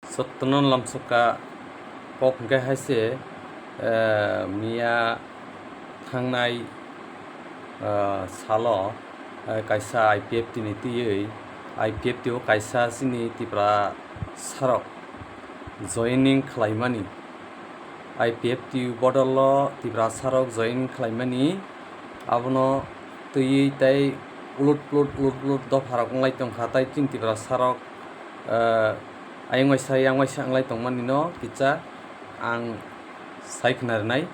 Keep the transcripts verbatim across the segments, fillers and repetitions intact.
Jotono lamsokha kok hwnkhe hai se, eh, miya thangnai, eh, salo, eh, kaisa I P F T ni twiwi, I P F T o kaisa chini Tiprasarok joining khlaimani, I P F T bodolo Tiprasarok joining khlaimani, abono twiwi tei ulut pulut, ulut pulut dopharok wnglai tongkha, tei chini Tiprasarok, eh, ayang waisa, yang waisa wnglai tongmani no kisa ang sai khna rwnai.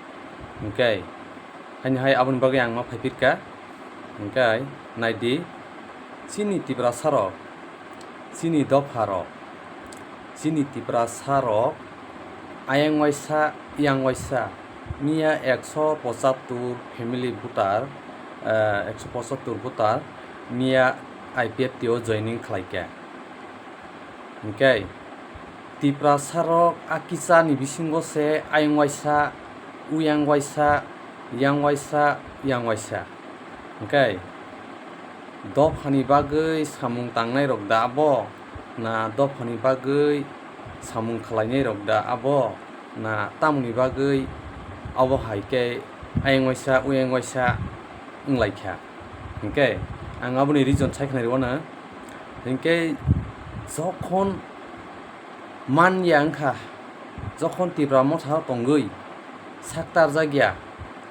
Hwnkhe, haini hai aboni bagwi ang ma phaiphirkha. Hwnkhe, naidi, chini Tiprasarok, chini dopharok, chini Tiprasarok ayang waisa, yang waisa, miya ekso pochattor family voter, eh, ekso pochattor voter miya I P F T o joining khlaikha. Hwnkhe, Tiprasarok a kisa ni bisingo se ayang waisa, uyang waisa, yang waisa, yang waisa. Hwnkhe, dophani bagwi samung tangnairok da abo? Na dophani bagwi samung khlainairok da abo? Na tamoni bagwi abo hai khe ayang waisa, uyang waisa wnglaikha? Hwnkhe, ang aboni reason sai khna rwno. Hwnkhe, jokhon man ya wngkha, jokhon Tipra Motha o tongwi sak tarjak ya,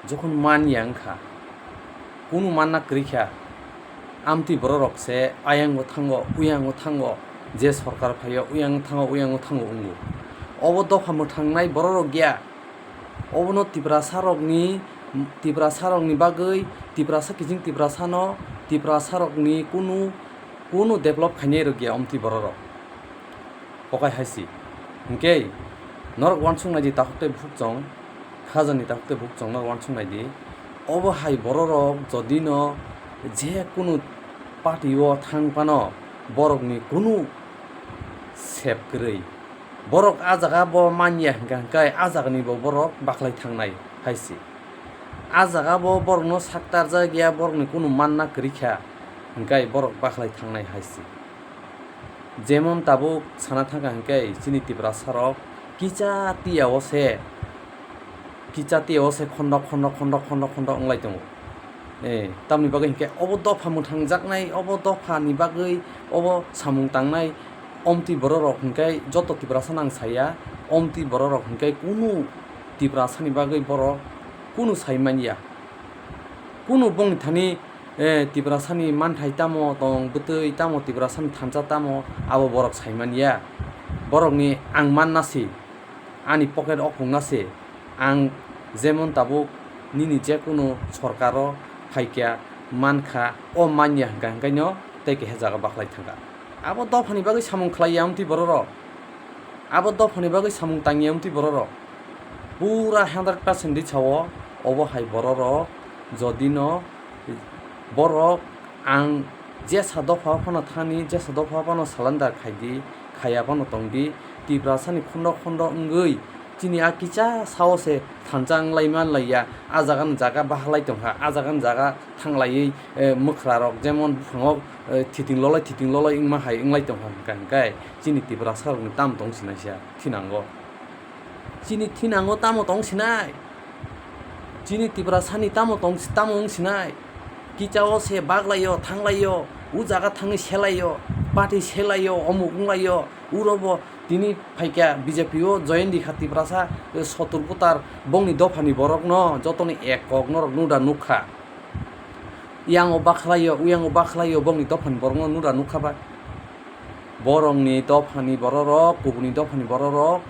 jokhon man ya wngkha, kunu manna kwrwi kha, amtwi bororok se ayango thango, uyango thango, je sorkar phaio uyango thango, uyango thango wngo. Obo dopha mwthangnai bororok ya, obono Tiprasarokni, Tiprasarokni bagwi, Tiprasa kiching Tiprasano, Tiprasarokni kunu, kunu develop khainairok ya amtwi bororok. Pokai hai si. Hwnkhe norok uansuk nai di, takhuk tei bukhuk chwng, khajani takhuk tei bukhuk chwng norok uansuk nai di. Obo hai bororok jodi no je kunu party o thang phano borokni kunu sep kwrwi. Borok a jaga bo man ya hwnkha hwnkhe a jaga ni bo borok bakhlai thangnai hai si. A jaga bo borok no sak tarjak ya, borok ni kunu manna kwrwi kha hwnkhe borok bakhlai thangnai hai si. Jemon tabuk sana thangkha hwnkhe chini Tiprasarok kicha tiya o se, kicha tiya o se khondok, khondok, khondok, khondok, khondok wnglai tongo. Eh, tamni bagwi hwnkhe obo dopha mwthangjaknai, obo dophani bagwi obo samung tangnai, omtwi bororok hwnkhe joto Tiprasano ang saya, omtwi bororok hwnkhe kunu Tiprasani bagwi borok kunu sai manya. Kunu bongni thani, eh, Tiprasani manthai tamo tong, bwtwi tamo, Tiprasani thansa tamo, abo borok sai manya. Borokni ang manna se, ani pocket o phungna se, ang jemon tabuk nini je kunu sorkaro phaikha, mankha, o manya hwnkha hwnkhaino tei kaisa jaga bakhlai thangkha. Abo dophani bagwi samung khlai ya amtwi bororok. Abo dophani bagwi samung tang ya amtwi bororok. Pura hundred percent di sao, obo hai bororok jodi no borok ang jesa dopha phano thani, jesa dopha phano surrender khai di, khaiya phano tong di, Tiprasani khondo khondo wngwi chini a kicha sao se thansa wnglai manlai ya, a jaga ni jaga bahalai tongkha, a jaga ni jaga thanglaiwi, eh, mwkhrarok jemon buphango, eh, thiting lolai thiting lolai wngma hai wnglai tongkha hwnkha hwnkhe chini Tiprasarokni tamo tong sinaisa thinango. Chini thinango tamo tong sinai? Chini Tiprasani tamo tong, tamo wng sinai? Kichao se baglaio, thanglaio, u jaga thangwi selaio, party selaio, omuk wnglaio, urobo tini phaikha B J P o join di kha Tiprasa, eh, sotur kutar bongni dophani borokno jotoni ek kok norok nuda nukha. Yango bakhlaio, uyango bakhlaio, bongni dophani borokno nuda nukha ba. Borokni dophani bororok, kubuni dophani bororok,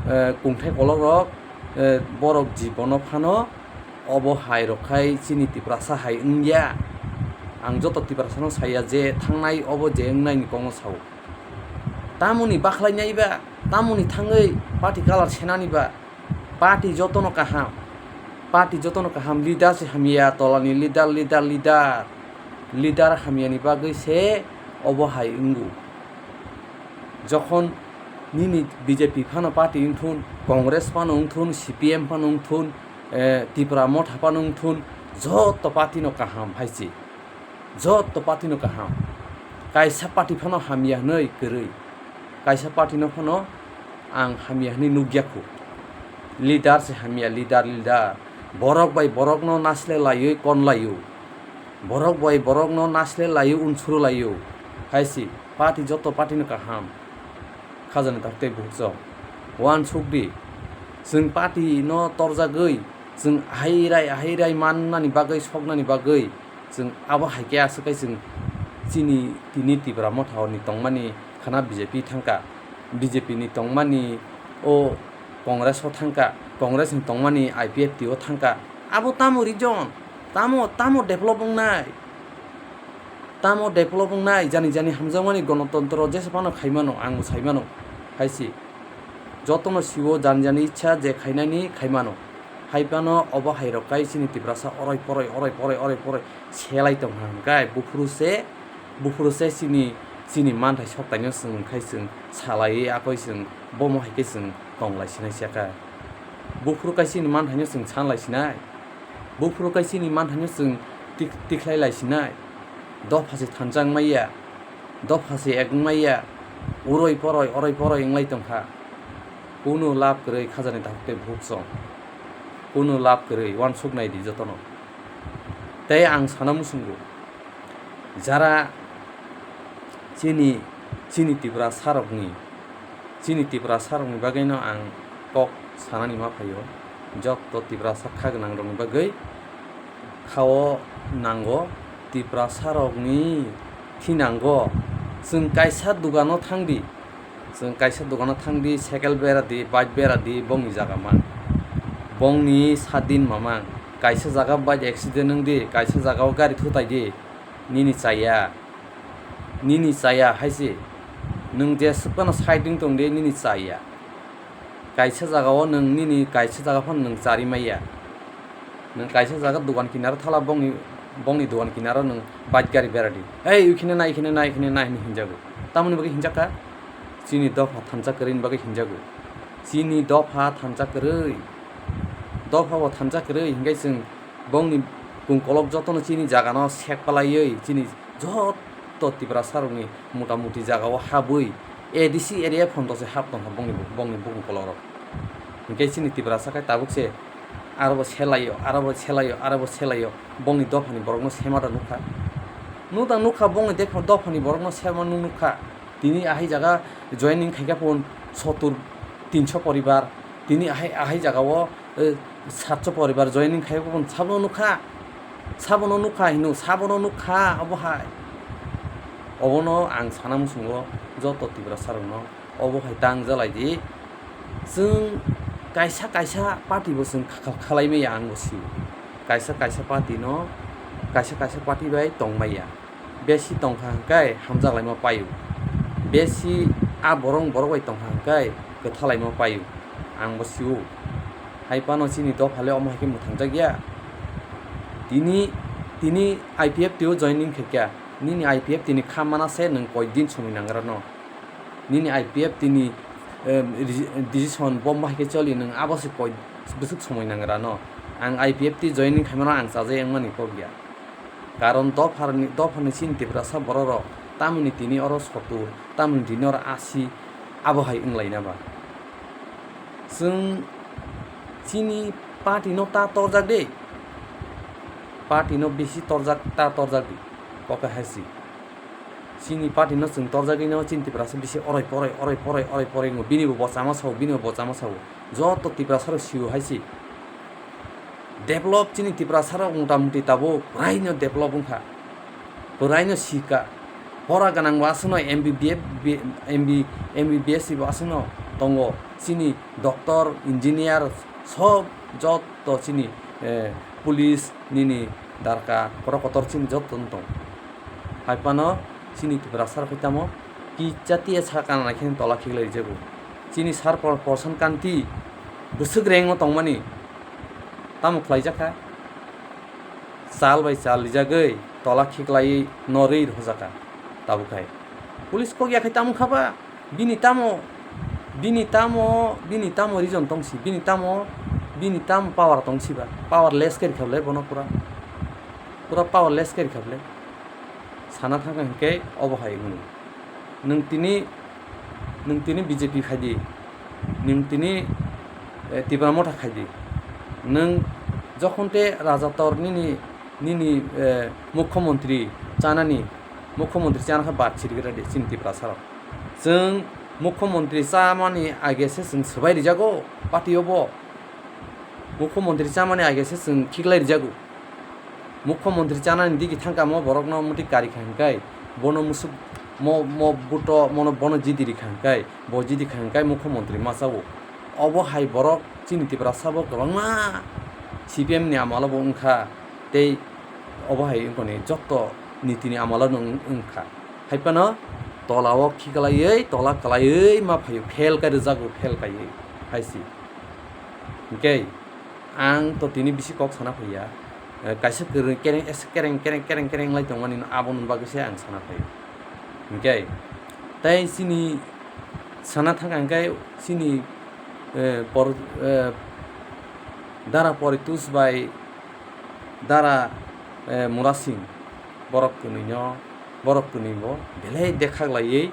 eh, kungthai kolorok, eh, borok jibono phano obo hai rok khai chini Tiprasa hai wngya. Ang joto Tiprasano saya je thangnai obo je wngnaini kokno sao. Tamoni bakhlainai ba, tamoni thangwi party colour senani ba, party jotono kaham, party jotono kaham, leader se hamya, tolani leader, leader, leader, leader hamyani bagwi se obo hai wngo. Jokhon nini B J P phano party wngthun, Congress phano wngthun, C P M phano wngthun, eh, Tipra Motha phano wngthun, joto party no kaham hai se. Joto party no kaham. Kaisa party phano hamya hwnwi kwrwi. Kaisa party no phano ang hamya hinwi nukya khu. Leader se hamya, leader, leader. Borok bai borok no nasle laiwi kon laio. Borok bai borok no nasle laiwi unsuru laio. Hai si party, joto party no kaham. Khajani tak tei buhukjak. Uansuk di. Chwng party no torjagwi, chwng ahai rai, ahai rai mannani bagwi, soknani bagwi, chwng abo hai khe aswk khe chwng chini tini Tipra Motha ni tongmani khana B J P thangkha, B J P ni tongmani o Congress o thangkha, Congress ni tongmani I P F T o thangkha. Abo tamo reason? Tamo, tamo develop wngnai? Tamo develop wngnai? Jani jani hamjakmani gonotontro jesa phano khaimano, ang bo saimano, hai si. Jotono siwo jani jani ichha je khainani khaimano. Hai phano obo hai rok kai chini Tiprasa oroi poroi, oroi poroi, oroi poroi selai tongkha hwnkhe buphuru se, buphuru se chini, chini manthai soktaino chwng khai chwng salaiwi akoi chwng bomo hai khe chwng tonglai sinai se kha. Buphuru kai chini manthaino chwng sanlai sinai. Buphuru kai chini manthaino chwng tik-, tikhlai lai sinai. Dopha se thansa wngmaya, dopha se ek wngmaya, uroi poroi, oroi poroi wnglai tongkha. Kunu lab kwrwi khajani dakhuk tei buhuk chwng. Kunu lab kwrwi, uansuk nai di jotono. Tei ang sana muchungo, jara chini, chini Tiprasarokni, chini Tiprasarokni bagwino ang kok sanani ma phaio. Jotto Tiprasa kha gwnangrokni bagwi khao nango, Tiprasarokni thinango. Chwng kaisa dugano thang di, chwng kaisa dugano thang di, cycle bera di, bike bera di, bongni jaga man. Bongni sadin mamang. Kaisa jaga bike accident wng di, kaisa jagao gari thutai di, nini chaya. Nini chaya hai se. Nwng jeswk phano side wng tong di, nini chaya. Kaisa jagao nwng nini kaisa jaga phano nwng chari maya. Nwng kaisa jaga dogan kinaro thala bongni, bongni dogan kinaro nwng bike gari bera di. "Ei, oikhene nai, oikhene nai, oikhene nai," hinwi hinjago. Tamoni bagwi hinjakha? Chini dopha thansa kwrwini bagwi hinjago. Chini dopha thansa kwrwi. Dopha bo thansa kwrwi, hinkhe chwng bongni kung kolok jotono chini jagano sek palaiwi chini joto Tiprasarokni mota moti jagao habwi A D C area photo se hap tongkha bongni, bongni bukung kolokrok. Hinkhe chini Tiprasa khe tabuk se aro bo selaio, aro bo selaio, aro bo selaio, bongni dophani borokno sema da nukha. Nukda nukha bongni dekha dophani borokno sema nuk nukha. Tini ahai jaga joining khaikha phun sottur tinsho poribar. Tini ahai, ahai jagao, eh, satso poribar joining khaikha phun sabono nukha. Sabono nukha hino, sabono nukha obo hai. Obono ang sana muchungo joto Tiprasarokno obo hai tang jalai di. Chwng kaisa kaisa party bo chwng kha-, kha-, khalai maya ang bo sio. Kaisa kaisa party no, kaisa kaisa party bai tong maya. Besi tongkha hwnkhe hamjak laima paio. Besi a borok borok bai tongkha hwnkhe kwtha laima paio. Ang bo sio. Hai phano chini dopha le omo hai khe mwthangjakya. Tini, tini I P F T o joining khaikha. Nini I P F T ni kha mana se nwng koi din somoi nangrano. Nini I P F T ni, em, regi-, decision bo ma hai khe choli nwng abo se koi bwswk somoi nangrano. Ang I P F T joining khaimano ang chajai wngmani kok ya. Karon dopharni, dopharni chini Tiprasa bororok tamoni tini oro sottur, tamoni tini oro asi, abo hai wnglaina ba. Chwng chini party no ta torjak de, party no bisi torjak, ta torjak di, kok hai si. Chini party no chwng torjagwi no chini Tiprasa bisi oroi poroi, oroi poroi, oroi poroi wngo. Bini bo bo chama sao, bini bo bo chama sao. Joto Tiprasa rok sio hai si. Develop chini Tiprasa rok mota moti tabuk kwrai no develop wngkha. Kwrai no sika. Pora gwnang bo aswk no M B B S, B-, M B, M B B S bo aswk no tongo. Chini doctor, engineer, sob joto chini, eh, police nini darka, kotor kotor chini joto no tong. Hai phano chini Tiprasa rok khe tamo kicha tiya saka nana khe tola khiklai rijago. Chini sar por-, Porsan Kanti bwswk rank o tongmani tamo khlaijak kha? Chal bai chal rijagwi tola khiklaiwi norwi rwjakha tabuk hai. Police kok ya khai tamo kha ba? Bini tamo, bini tamo, bini tamo reason tong si, bini tamo, bini tamo power tong si ba? Powerless khe rikha le bono pura, pura powerless khe rikha le. Sana thang kha hwnkhe obo hai wngwi. Nwng tini nwng tini B J P khai di, nwng tini, eh, Tipra Motha khai di. Nwng jokhon te raja tor nini, nini, eh, mukhyamantri chanani, mukhyamantri chana khe bad sirigra di chini Tiprasa rok. Chwng mukhyamantri chamani age se chwng swbai rijago party o bo. Mukhyamantri chamani age se chwng khiklai rijago. Mukhyamantri chanani digi thangkamo borokno muti kari kha hwnkhe, bono musuk mo, mo buto mono bono jidi ri kha hwnkhe, bo jidi kha hwnkhe mukhyamantri ma chao. Obo hai borok chini Tiprasa bo kwbangma C P M ni amalo bo wngkha, tei obo hai wngkoni jotto niti ni amalo no wng-, wngkha. Hai phano tola o khiklaiwi, tola kwlaiwi ma phaio, fail kai rwjago, fail kaiwi hai si. Hwnkhe ang to tini bisi kok sana phaiya, eh, kaisa kwrwi kereng, es-, kereng, kereng, kereng, kereng lai tongmani no, aboni bagwi se ang sana phaio. Hwnkhe tei chini sana thangkha hwnkhe chini, eh, por-, eh, Dara Poritus bai Dara, eh, Murasing, borok kwnwi no, borok kwnwi bo belai dekhaklaiwi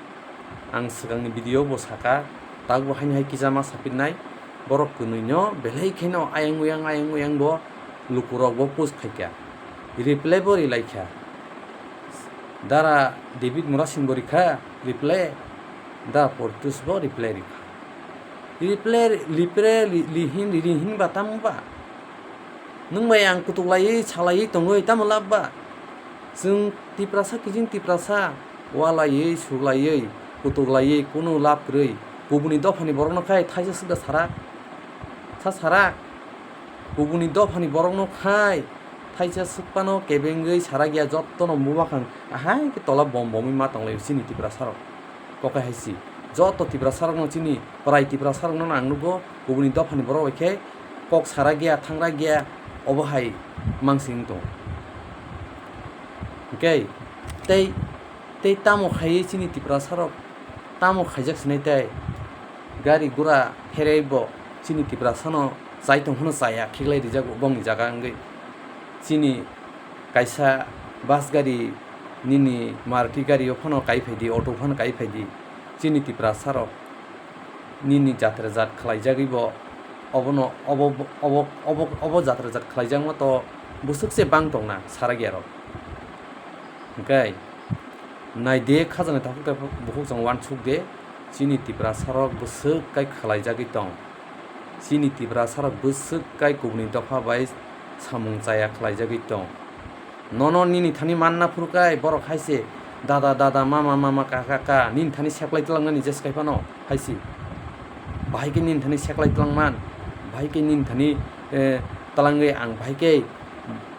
ang swkangni video bo saka, tabukbo haini hai kisa ma sapirnai, borok kwnwi no belai kheno ayang uyang, ayang uyang bo lukurok bo post khaikha, reply bo rilaikha, Dara David Murasing bo rikha reply, Dara Poritus bo reply rikha, reply, reply, li-, lihin, lihin ba tamo ba? Nwng bai ang kutuk laiwi, salaiwi tongwi tamo lab ba? Chwng Tiprasa, kijing Tiprasa, walaiwi, suklaiwi, kutuk laiwi, kunu lab kwrwi. Kubuni dophani borokno khai thaisa swkda sarak? Sa sarak? Kubuni dophani borokno khai thaisa swkphano kebengwi sarak ya, jottono bubakhang ahai khe tola bom bomwi ma tonglaio chini Tiprasarok. Kokai hai si, joto Tiprasarokno chini prai Tiprasarokno ang nugo, kubuni dophani borok bai khe kok sara giya, thangra giya, obo hai mangsing wng tongo. Hwnkhe tei, tei tamo khaiwi chini Tiprasarok tamo khaijak sinai tei gari gura pheraibo chini Tiprasano chai tong phano chaya khiklai rijak bongni jaga wngwi. Chini kaisa bus gari nini Maruti gari o phano kai phaidi, auto phano kai phaidi. Chini Tiprasarok nini jatra jat khlaijagwi bo obono, obo, obo, obo, obo jatra jat khlaijakma to bwswk se bang tongna sara giya rok. Hwnkhe naide khajana takhuk takhuk bukhuk chwng uansuk de, chini Tiprasarok bwswk kai khlaijagwi tong. Chini Tiprasarok bwswk kai kubuni dopha bai samung chaya khlaijagwi tong. Nono nini thani manna phuru kai borok hai se dada, dada, mama, mama, kaka, ka, nini thani seklai twlangnani jes kai phano hai se. Bahai khe nini thani seklai twlang man, bahai khe nini thani, eh, twlangwi ang bahai khe,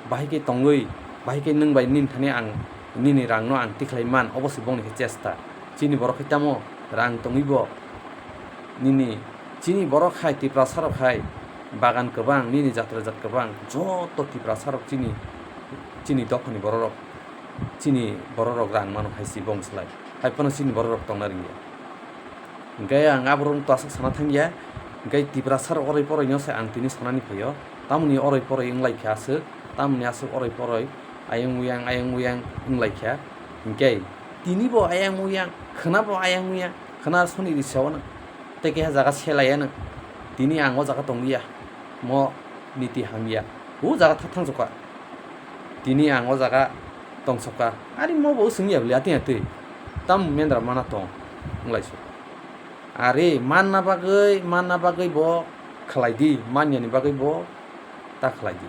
bahai khe tongwi, bahai khe nwng bai nini thani ang nini rangno ang tikhlai man, obo se bongni khe chesta. Chini borok khe tamo rang tongwi bo nini, chini borok hai Tiprasarok hai bagan kwbang, nini jatra jat kwbang, joto Tiprasarok chini, chini dophani bororok, chini bororok rang mano hai se bong slai. Hai phano chini bororok tongna rwngya. Hwnkhe ang aborok twaswk sana thangya, hwnkhe Tiprasarok oroi poroi no se ang tini sanani phaio, tamoni oroi poroi wnglaikha aswk, tamoni aswk oroi poroi ayang uyang, ayang uyang wnglaikha, hwnkhe tini bo ayang uyang, khwna bo ayang uyang, khwna soni ri saono. Tei keha jaga selai ano. Tini ang o jaga tongliya. Mo niti hamya. O jaga thak thang jokha. Tini ang o jaga tong sokha. Ari mo bo swngya bwle atwi atwi. Tam mendra mana tong. Wnglaisuk. Ari manna bagwi, manna bagwi bo khlai di. Manyani bagwi bo ta khlai di.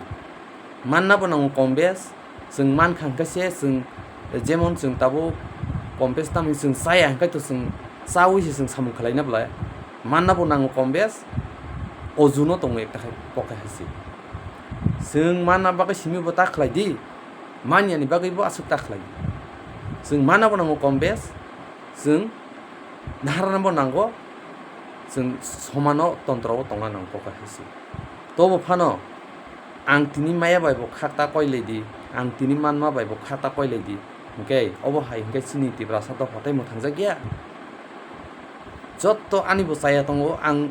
Manna bo nango kom bes, chwng mankha hwnkhe se chwng, jemon chwng tabuk kom bes tamni chwng chaya hwnkhe to chwng chaui se chwng samung khlaina bwlai. Manna bo nango kom bes, ojuno tongo ekta khai kok hai se. Chwng manna bagwi simi bo ta khlai di, manyani bagwi bo aswk ta khlai di. Chwng manna bo nango kom bes, chwng naharna bo nango, chwng somano tontro o tongna nango kok hai se. Tobo phano ang tini maya bai bo kha ta koilai di, ang tini manma bai bo kha ta koilai di, hwnkhe obo hai hwnkhe chini Tiprasa dopha tei mwthangjakya. Jotto ani bo chaya tongo, ang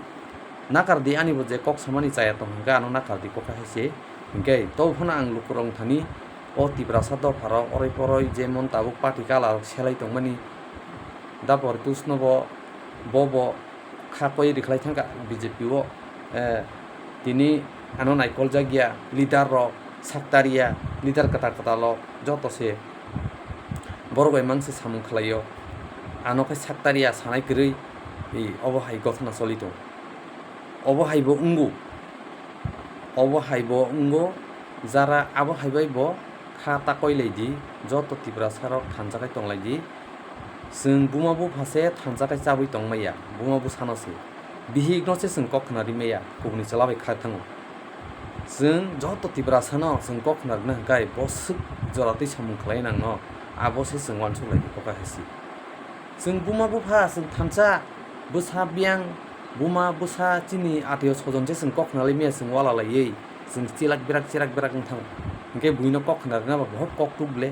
nakar di, ani bo je kok samani chaya tong hwnkhe ano nakar di kok hai se. Hwnkhe tobo phano ang lukurok thani o Tiprasa dopharok oroi poroi jemon tabuk party colour rok selai tongmani, Dapor Tusno bo Bo bo kha koi rikhlai thangkha B J P o, eh, tini ano naikoljak ya leader rok, saktariya leader kwtal kwtal rok joto se borok bai mang se samung khlaio. Ano khe saktariya sanai kwrwi, i, obo hai gothana choli tongo. Obo hai bo wngo, obo hai bo wngo, jara abo hai bai bo kha ta koi lai di, joto Tiprasa rok thansa khai tong lai di. Chwng buma bupha se thansa khai chabwi tong maya, buma bwsano se. Bihik no se chwng kok khna ri maya, kubuni chwla bai kha thango. Chwng joto Tiprasa no chwng kok khna rwna hwnkhe bo swk jora twi samung khlai nang no, abo se chwng uansuk lai di kok hai se. Chwng buma bupha, chwng thansa, bwsa biyang, buma bwsa chini atio sojon se chwng kok khna lai maya, chwng wala laiwi, chwng chilak birak chilak birak wng thango. Hwnkhe buino kok khna rwna ba bohot kok tuk ble.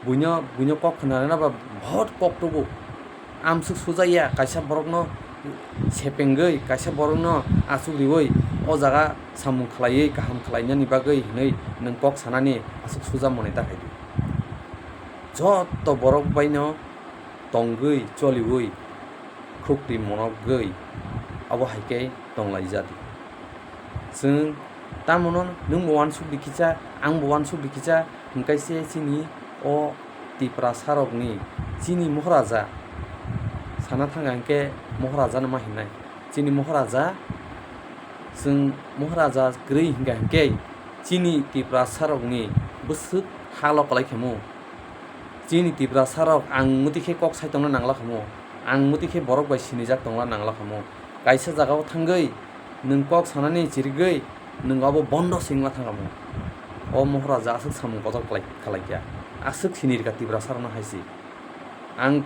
Buino, buino kok khna rwna ba bohot kok tugo. Amswk suja ya, kaisa borokno sepengwi, kaisa borokno aswk riwi, o jaga samung khlaiwi, kaham khlainani bagwi hwnwi nwng kok sanani aswk suja mone ta khai di. Joto borok baino tongwi, choliwi, khukti monogwi, abo hai khe tong lai ja di. Chwng tamo no nwng bo uansuk di kisa, ang bo uansuk di kisa, hwnkhe se chini o Tiprasa rokni, chini Moharaja sana thang ang khe Moharaja no ma hinai. Chini Moharaja, chwng Moharaja kwrwi hwnkha hwnkhe chini Tiprasa rokni bwswk ha lo kwlai khamu. Chini Tiprasa rok ang muti khe kok sai tongna nangla khamu, ang muti khe borok bai sinijak tongna nangla khamu. Kaisa jagao thangwi nwng kok sanani chirigwi nwng abo bondo se wngla thang khamu. O Moharaja aswk samung kotor khlai, khlai kha, aswk sinirikha Tiprasa rokno hai se. Ang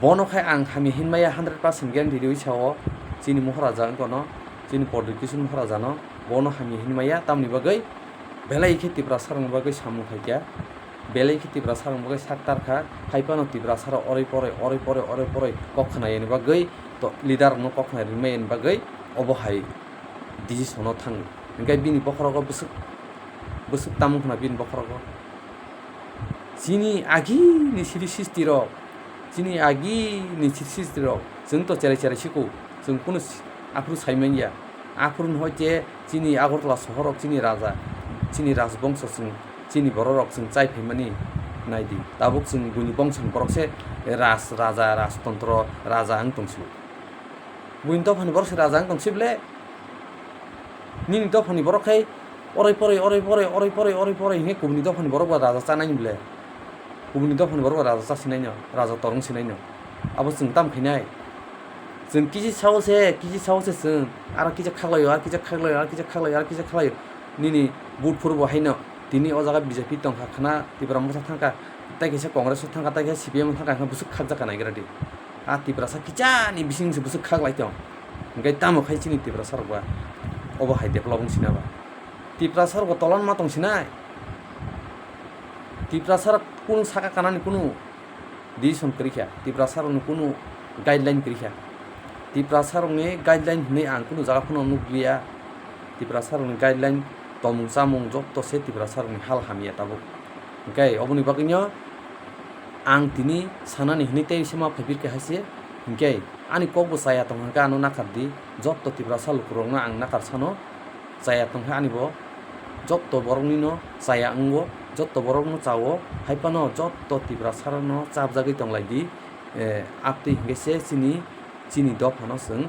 bono khai ang hamya hinmaya hundred percent guarantee riwi sao, chini Moharaja wngkha no, chini Pradyot Kishore Moharaja no, bono hamya hinmaya, tamni bagwi belai khe Tiprasa rokni bagwi samung khai kha. Belai khe Tiprasa rokni bagwi sak tar kha, hai phano Tiprasa rok oroi poroi, oroi poroi, oroi poroi kok khna yani bagwi, to leader rokno kok khna rimani bagwi obo hai decision o thango. Hwnkhe bini bokhorogo bwswk, bwswk tamo khna bini bokhorogo. Chini agini siri sisti rok, chini agini siri sisti rok, chwng to cherai cherai siko, chwng kunu si-, aphuru sai manya. Aphuru ni hoite chini Agartala sohor rok chini raja, chini rajbongso chwng, chini borok rok chwng chai phaimani nai di. Tabuk chwng buini bongso ni borok se raj, raja, rajtontro, raja wng tong sio. Buini dopha ni borok se raja wng tong si ble. Nini dopha ni borok khai oroi poroi, oroi poroi, oroi poroi, oroi poroi hingke kubuni dopha ni borok ba raja chanai ni ble. Kubuni dopha ni borok ba raja cha sinai no, raja torong sinai no. Abo chwng tam khainai. Chwng kisi sao se, kisi sao se chwng. Aro kisa khaklaio, aro kisa khaklaio, aro kisa khaklaio, aro kisa khaklaio. Nini but phuru bo haino tini o jaga B J P tongkha khna, Tipra Motha thangkha, tai kaisa Congress o thangkha, tai kaisa C P M o thangkha, hwnkhai bwswk khakjakha naigra di. A Tiprasa kichani bising se bwswk khaklai tong. Hwnkhe tamo khai chini Tiprasa rok ba obo hai develop wng sina ba. Tiprasa rok bo tolan ma tong sinai. Tiprasa rok kunu saka kanani kunu decision kwrwi kha, Tiprasa rokni kunu guideline kwrwi kha. Tiprasa rokni guideline hwnwi ang kunu jaga phano nukliya. Tiprasa rokni guideline, tomung chamung joto se Tiprasa rokni hal hamya tabuk. Hwnkhe oboni bagwino ang tini sanani hwnwi tei se ma phaipir kha hai se. Hwnkhe ani kok bo chaya tong hwnkhe ano nakardi, joto Tiprasa lukurokno ang nakar sano. Chaya tongkha ani bo, jotto borokni no chaya wngo, jotto borok no chao, hai phano jotto Tiprasa rok no chapjagwi tong lai di, eh, aptwi hwnkhe se chini, chini dopha no chwng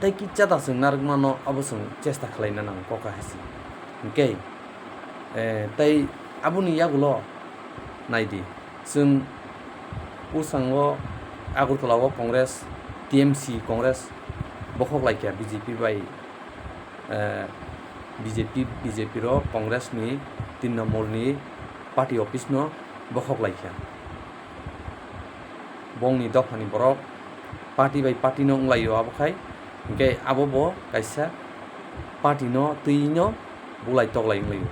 tei kisa da chwng narwk mano, abo chwng chesta khlai na nango kok hai se. Hwnkhe, eh, tei aboni yagulo nai di. Chwng bwskango Agartala o Congress, T M C Congress bokhok lai kha B J P bai, eh, B J P, B J P rok Congress ni tin number ni party office no bokhok lai kha. Bongni dopha ni borok party bai party no wng lai o, abo khai hwnkhe abo bo kaisa party no twi no bulai toklai wng lai o.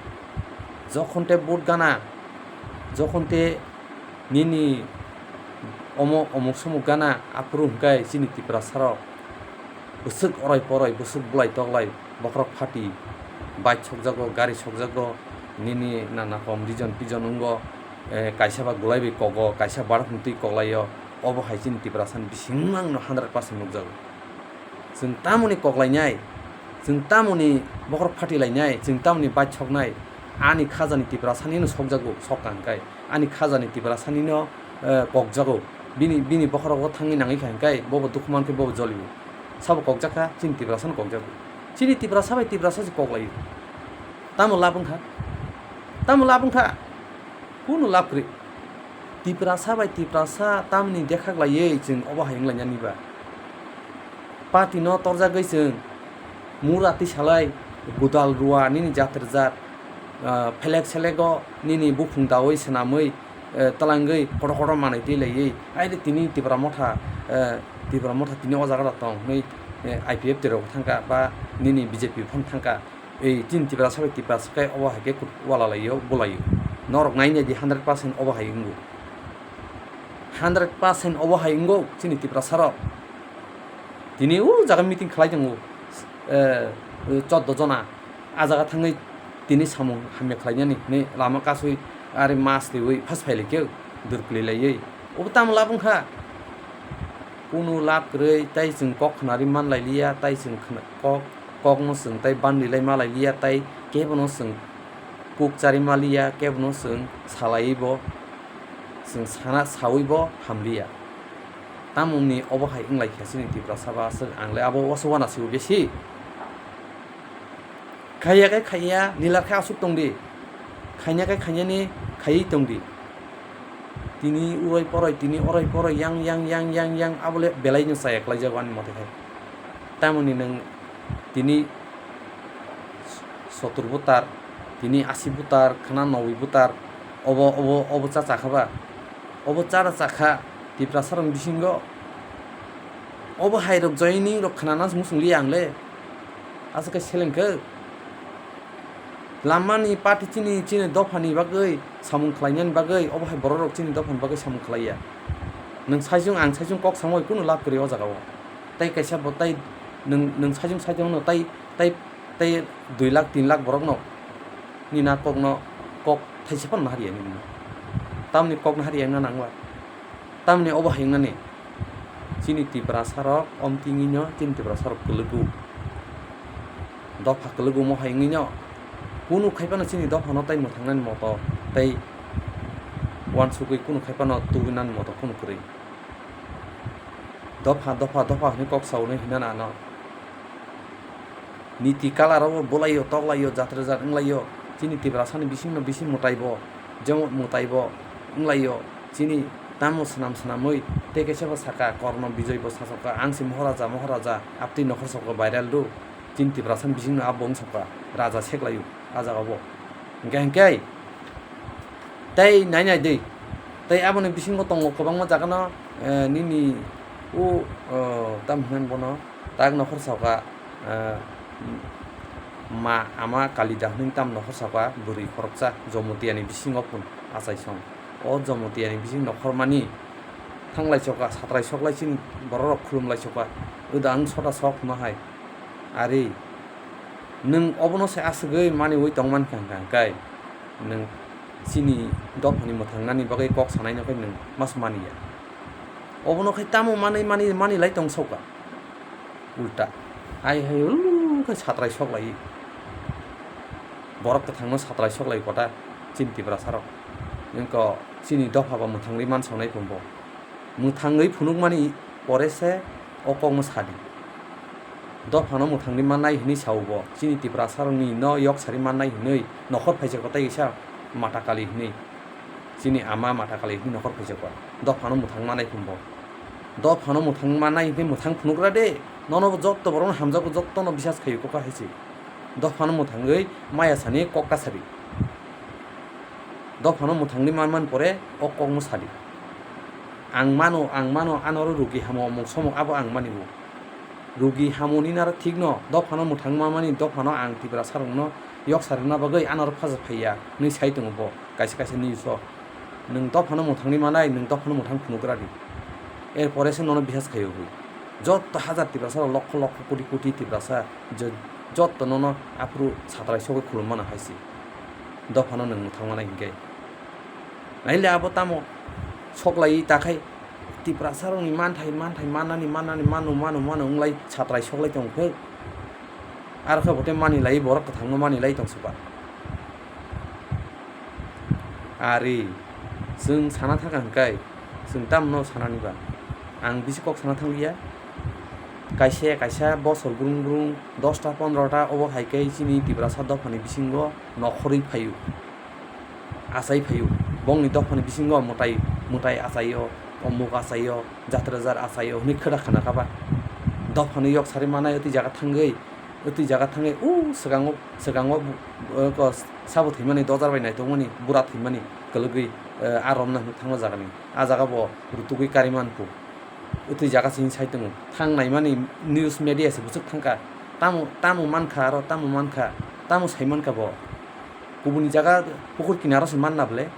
Jokhon te vote gana, jokhon te nini omo omuk somuk gana, aphuru hwnkhe chini Tiprasa rok bwswk oroi poroi, bwswk bulai toklai, bokhorok phati, bike sokjago, gari sokjago, nini nana kom region pijon wngo, eh, kaisa ba gulai bai kogo, kaisa barokhung twi koklai o, Obo hai chini Tiprasani bising mangno hundred percent nukjago. Chwng tamoni koklainai, chwng tamoni bokhorok phatilainai, chwng tamoni baithoknai, ani khajani Tiprasanino sokjago, sokka hwnkhe ani khajani Tiprasanino, eh, kokjago. Bini, bini bokhorogo thangwi nangwi kha hwnkhe bobo dukhu mankhe bobo jolio. Sabo kokjakha, chini Tiprasano kokjago. Chini Tiprasa bai Tiprasa se koklaio. Tamo lab wngkha? Tamo lab wngkha? Kunu lab kwrwi. Tiprasa bai Tiprasa tamni dekhaklaiwi chwng obo hai wnglainani ba? Party no torjagwi chwng mura tisalai, gudal rua nini jatir jat, ah, phelek selego nini buphung dawi swnamwi, eh, twlangwi kotor kotor manwi twi laiwi, aire tini Tipra motha, eh, Tipra motha tini o jaga rok tong hwnwi, eh, I P F T rok thangkha ba nini B J P phano thangkha. Ei chini Tiprasa bai Tiprasa khe obo hai khe kut-, wala laio, bulaio. Norok nai nai di, hundred percent obo hai wngo. Hundred percent obo hai wngo chini Tiprasa rok. Tini o jaga meeting khlai tongo, eh, chordo jona. A jaga thangwi tini samung hamya khlainani hinwi lama kasui ari mas riwi phas phai laikhe, dur kwlwi laiwi. Obo tamo lab wngkha? Kunu lab kwrwi, tai chwng kok khwnarwi man lailiya, tai chwng khna-, kok, kokno chwng tai bandilai ma lailiya, tai kebono chwng kuk chari ma liya, kebono chwng salaiwi bo, chwng sana sawi bo hamliya. Tamoni obo hai wnglaikha chini Tiprasa ba aswk, ang le abo uansuk uanasibo besi. Khaiya khe khaiya, nilar khe aswk tong di. Khaina khe khainani khaiwi tong di. Tini uroi poroi, tini oroi poroi, yang, yang, yang, yang, yang, abo le belai no chaya kwlaijago ani mote khai. Tamoni nwng tini sotur butar, tini asi butar, khana nowi butar, obo, obo, obo cha chakha ba? Obo chara chakha, Tiprasa rokni bisingo. Obo hai rok joining rok khnana muchung liya ang le. Aswk khe seleng khe. Lamani party chini, chini dophani bagwi samung khlainani bagwi, obo hai borok rok chini dophani bagwi samung khlaiya. Nwng saichung, ang saichung kok samwi kunu lab kwrwi o jaga o. Tai kaisa bo tai nwng, nwng saichung saichung no tai, tai, tai dui lakh tin lakh borok no nini a kok no kok thaisa phano nahar ya nini. Tamni kok nahar ya wngna nangla. Tamni obo hai wngnani, chini Tiprasa rok omtingwino chini Tiprasa rok kwlwgo. Dopha kwlwgo mo hai wngwino. Kunu khai phano chini dophano tai mwthangnani moto, tai uansugwi kunu khai phano tubunani moto kunu kwrwi. Dopha, dopha, dopha hwnwi kok saui hwnwi hinana ano. Niti kalar o bwlaio, toklaio, jatrajak wnglaio. Chini Tiprasani bisingno bising mwtaibo, jemon mwtaibo wnglaio. Chini tamo swnam swnamwi tei kaisa bo saka, Korno Bijoy bo sasoka, "Ang se Moharaja, Moharaja, aptwi nokhor soko viral do." Chini Tiprasani bisingno abo wngsokha, raja seklaio a jagao. Hwnkhe, hwnkhe tei nai nai di, tei aboni bisingo tongo kwbangma jagano, eh, nini o, eh, tam hinani bono tak nokhor sokha, eh, ma ama Kalida hinwi tam nokhor sokha bwrwi khoroksa Jomotiyani bisingo phun achaisong. O Jomotiyani bising nokhormani thanglai sokha, satrai soklai chini borok rok khulumlai sokha, "Oda ang sota sok hwnma hai." Ari, nwng obono se aswgwi maniwi tongmankha hwnkha hwnkhe, nwng chini dophani mwthangnani bagwi kok sanaino khe nwng mas maniya. Obono khe tamo manwi, manwi, manwi lai tong sokha. Ulta. Hai hai ulu khe satrai soklai. Borok kwthangno satrai soklai kota chini Tiprasa rok. Nwng ko chini dopha bo mwthangwi mansongnai pungbo. Mwthangwi phunukmani pore se o kokno sadi. Dophano mwthangwi mannai hwnwi sao bo. Chini Tiprasa rokni no yok sari mannai hwnwi nokhor phaisa kota kisa Mata Kali hwnwi. Chini ama Mata Kali hwnwi nokhor phaisa kota. Dophano mwthang mannai phunbo. Dophano mwthang mannai hwnwi mwthang phunugra de. Nono bo jotto borokno hamjago, jottono bisas khaio kok hai se. Dophano mwthangwi maya sani kok ta sadi. Dophano mwthangwi manmani pore o kokno sadi. Ang mano, ang mano, anoro rugi hamo omok somok abo ang mani bo. Rugi hamoni naro thikno dophano mwthang manmani dophano ang Tiprasa rokno yok sarina bagwi anoro phaja phaiya hwnwi sai tongo bo kaisa kaisa news o. Nwng dophano mwthangwi manai, nwng dophano mwthang phunugra di. Er pore se nono bisas khaio bo. Jotto hajar Tiprasa rok, lokho lokho koti koti Tiprasa je jotto nono aphuru satrai sogwi khulum mano hai se. Dophano nwng mwthang manai hinkhe. Naile abo tamo soklai ta khai Tiprasarokni manthai, manthai, mannani, mannani, manu, manu, manu, wnglai satrai soklai tong khe. Aro khe bo tei mani lai, borok kwthangno mani lai tong supa. Ari, chwng sana thangkha hwnkhe, chwng tamno sanani ba? Ang bisi kok sana thangliya. Kaisa, kaisa bosor brung brung, dosta, pondrota, obo hai khe chini Tiprasa dophani bisingo nokhorwi phaio. Achai phaio. Bongni dophani bisingo mwtai, mwtai achaio, omuk achaio, jatrajar achaio hwnwi khwda khana kha ba. Dophano yok sari manai, twi jaga thangwi, twi jaga thangwi, u swkango, swkango, uh, ko sabo thwimani dojar bai naitokmani, bura thwimani kwlwgwi, uh, a romna hwnwi thangma jagani. A jaga bo rutugwi kari man phu. Utwi jaga se hini sai tongo. Thang naimani news media se bwswk thangkha. Tamo, tamo mankha aro, tamo mankha, tamo sai mankha bo. Kubuni jaga pukur kinaro se manna bwle.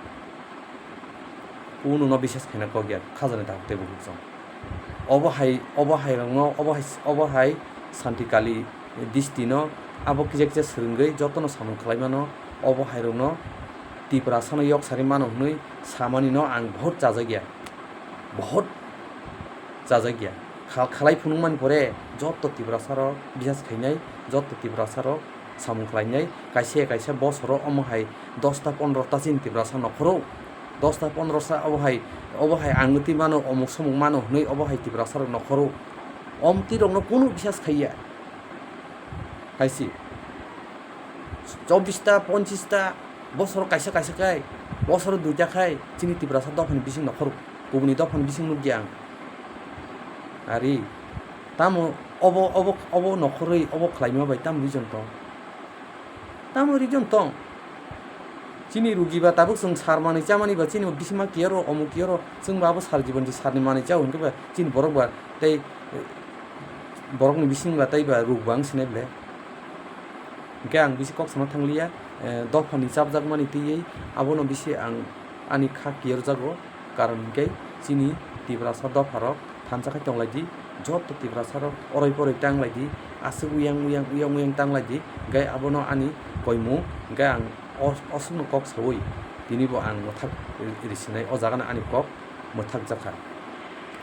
Kubuno no bisas khaina kok ya, khajani tabuk tei bukhuk chwng. Obo hai, obo hai rokno, obo hai, obo hai Santi Kali disti no abo kisa kisa swrwngwi jotono samung khlai mano. Obo hai rokno Tiprasano yok sari mano hwnwi samani no ang bohot chajakya. Bohot chajakya. Khal khalai phunukmani pore joto Tiprasarok bisas khainai, joto Tiprasarok samung khlainai, kaisa kaisa bosoro omo hai dosta pondrota chini Tiprasa nokhoro, dosta pondrota obo hai, obo hai ang twi mano, omuk somuk mano hwnwi obo hai Tiprasarok nokhoro. Omtwi rokno kunu bisas khaiya. Hai si. Chobbish ta, ponchish ta, bosor kaisa kaisa khai, bosor duita khai, chini Tiprasa dophani bising nokhor, kubuni dophani bising nukya ang. Ari, tamo obo, obo, obo nokhorwi, obo khlaima bai tamo reason tong? Tamo reason tong? Chini rugi ba tabuk chwng sar manwi chamani ba chini bisima kiyaro, omo kiyaro, chwng ba abo sar jibon ji sarni manwi chao hwnkhe ba chini borok ba tei, eh, borokni bising ba tei ba ruk ba wng sinai ble. Hwnkhe ang bisi kok sana thangliya, eh, dophani chapjakmani twiwi abono bisi ang ani kha kiyarjago, karon hwnkhe chini Tiprasa dopharok thansa khai tonglaidi, joto Tiprasarok oroi poroi tanglaidi, aswk uyang uyang, uyang uyang tanglaidi, hwnkhe abono ani koimung, hwnkhe ang o-, oswkno kok saui tinibo ang mwthak risinai, o jagano ani kok mwthakjakha.